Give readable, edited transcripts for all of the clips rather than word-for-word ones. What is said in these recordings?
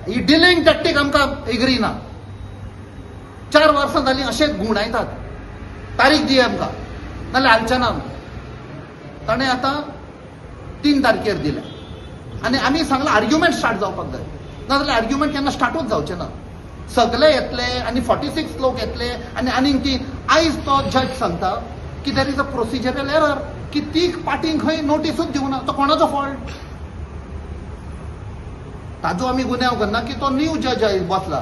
ही dealing टॅक्टीक आमकां agree ना. 4 वर्सां जालीं, अशेच घुंवडायतात. तारीख दी आमकां, नाल्यार हालचे ना आमी. ताणें आतां 3 तारखेर दिल्या आनी आमी सांगलां, आर्ग्युमेंट स्टार्ट जावपाक जाय, नाजाल्यार आर्ग्युमेंट केन्ना स्टार्टूच जावचें ना. सगळे येतले आनी 46 लोक येतले आनी आनीक ती आयज तो जज सांगता की there is a procedural error, की ती पार्टींक खंय नोटीसूच दिवना. तो कोणाचो फॉल्ट? ताजो आमी गुन्यांव करना की तो न्यू जज बसला.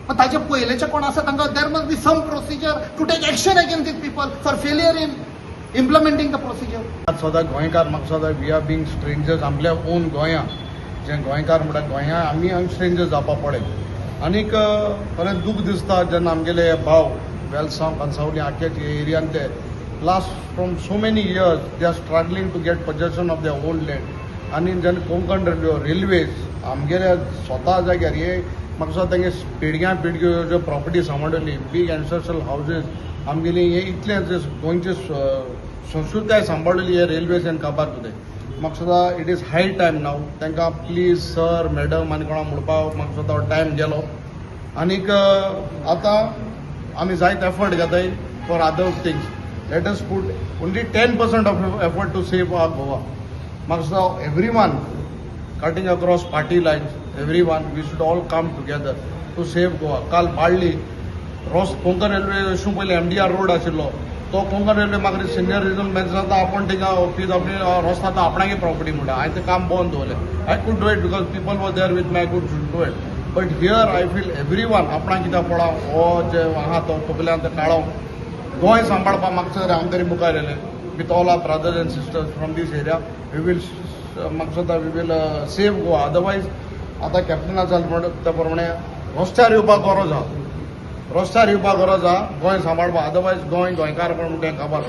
पण ताचे पयलेचे कोण आसा तांकां there must be some procedure to take action against these people for failure in implementing the procedure. सदां गोंयकार म्हाका सदां we are being strangers आमल्या ओन गोंया. जे गोंयकार म्हणटा, गोंया आमी हांगा स्ट्रेंजर्स जावपा पडले. आनीक खरें दूख दिसता जेन्ना आमगेले भाव वेलसांव, कांसावली, आख्या एरियान ते last from so many years they are struggling to get possession of their own land. आनी जेन्ना कोंकण रेल्वेज आमगेल्या स्वता जाग्यार, हे म्हाका दिसता तेंगे पिळग्यां पिळग्यो ज्यो प्रॉपर्टी सांबाळ्ळी, बीग एन्सेस्ट्रल हावजीस आमगेली, हे इतलें जे गोंयची संस्कृताय सांबाळ्ळी हे रेल्वेज आनी काबार कितें. म्हाका दिसता it is high time now. तांकां प्लीज सर, मॅडम आनी कोणा म्हणपाक म्हाका दिसता टायम गेलो. आनीक आतां आमी जायत एफर्ट घेताय for other things. Let us put only 10% of effort to save our Goa. म्हाका दिसता everyone, cutting across party lines, everyone, we should all come together to save Goa. काल बाळ्ळी रोस कोंकण रेल्वे वचूं पयलीं एमडीआर रोड आशिल्लो, तो Konkan railway म्हाका senior regional manager आतां आपूण थिंगा ऑफीस आपली रस्ता आतां आपणागे प्रॉपर्टी म्हणटा. हांवें तें काम बंद दवरलें. I could do it because people was there with me. I could do it, but here I feel everyone आपणाक कित्याक पडा हो जे आहा तो तकल्यान ते काडो. गोंय सांबाळपाक म्हाका हांव तरी मुखार येयलें with all our brothers and sisters from this area. We will, म्हाका दिसता, we will save Goa. Otherwise आतां कॅप्टना जालें म्हणटा त्या प्रमाणे रस्त्यार येवपाक गरज आहा, रस्त्यार येवपाक गरज आहा गोंय सांबाळपाक. अदरवायज गोंय गोंयकार कोण म्हणटा तें खबर.